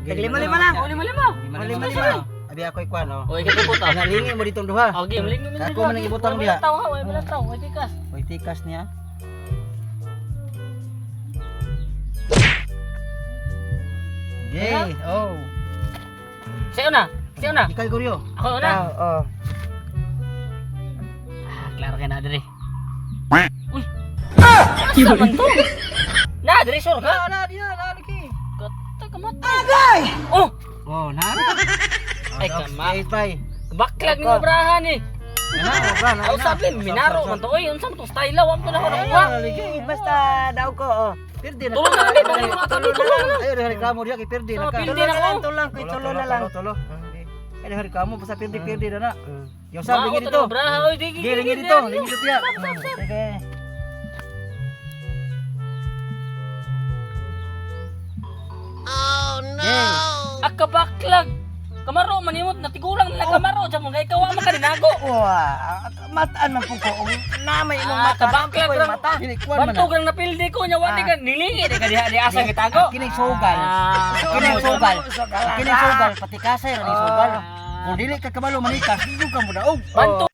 Tag lima-lima lang. Oh, lima-lima. Lima-lima. Abi ako ikuan oh. Oh, ikaw po ta. Nalingi mo ditong duha. Okay, maling mo. Ako man ang ibutang diha. Tao ha, wala man tao, way tikas. Oy, tikas niya. Gay, oh. Sayo na. Sayo na. Ikaw Goryo. Ako na. Oh, oh. Ah, klaro kay na dire. Uy. Asa man to? Na dire sure ka? Na na diha na lagi. Kata kamatay. Oh, Oh, na. Ay, kama. Ay, tay. Baklag ni obrahan eh. Na, na, na. Aw sabi minaro man to oy, unsa man tong style wa man to na ako nakuha. Basta daw ko, oh. Pirdi na. Tulong na lang, tulong na lang, tulong na lang. Ay, reklamo diha kay pirdi na Oh, ka. pirdi Tulo na na lang, ko. tulo lang, tulo na lang. Tulo. Ay, reklamo basta pirdi pirdi na na. Yung sabi Mao dito. to obrahan oy, di Gi, lingi dito, lingi dito tiya. Sige. Oh no. Akabaklag. Kamaro man imot natigulang na kamaro sa mga ikaw man kaninago. Wah, mataan man po ko. Namay imong Ah, mata. kabaklag Namay lang. mata. Dili kuan man. Bantog lang napildi ko nya wa di ka nilingi di ka diha di asa gitago. Kini sugal. Ah. Kini sugal. Sugal. Kini sugal patikasay ra ni sugal. Kung dili ka kabalo manikas, di ka mo daog. Bantog